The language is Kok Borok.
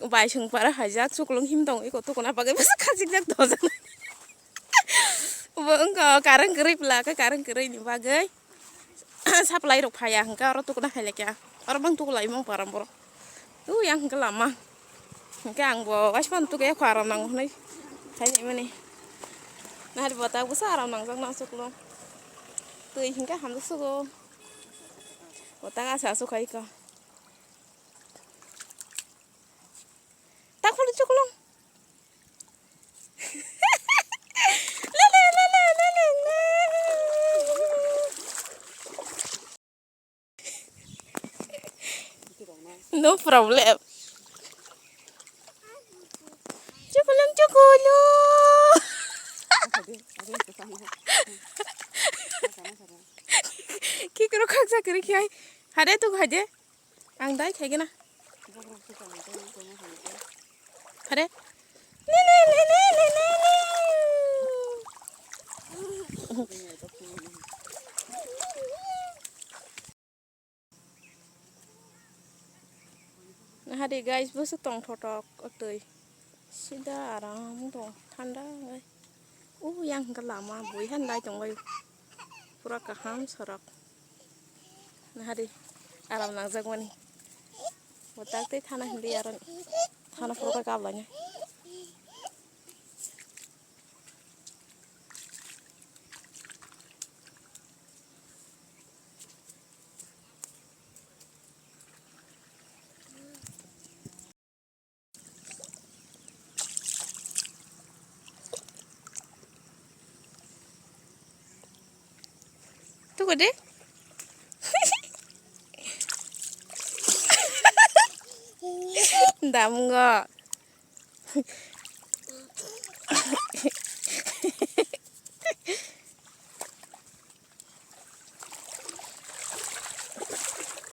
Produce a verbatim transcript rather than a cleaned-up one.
Bai sung para haijak, chuklung him tong iko tukuna bagwi bwsa khachikjak dojak. Bo wngkha karang kwrwi pla khe, karang kwrwi ni bagwi supply rok phaiya hwnkhe oro tukuna phailaikha. Oro bang tukulai mung param borok. Tui yang hwnkhe lama. Hwnkhe ang bo waismano tukuya kho aram nango hwnwi. Khainaimani. Nahari bo tak bwsa aram nangjak na chuklung. Twi hwnkhe hamjak sugo. Bo tak asa asuk khai kho. Tak phuru chuklung. Lele, lele, lele, lele. No problem. Chukulung, chukulung. Kikro khaksa kiri khai. Hade tu hade. Ang dai khaigena. Hade. Nahadi guys, bwswk tongthotok o twi. Sida aram tong thanda wngwi. O yang hwnkhe lama bui han dai tongbai. Pura kaham sorok. Nahadi aram nangjakmani. Bo tak tei thana hindi aro thana pura kaplaina. Tuku de. Damungo.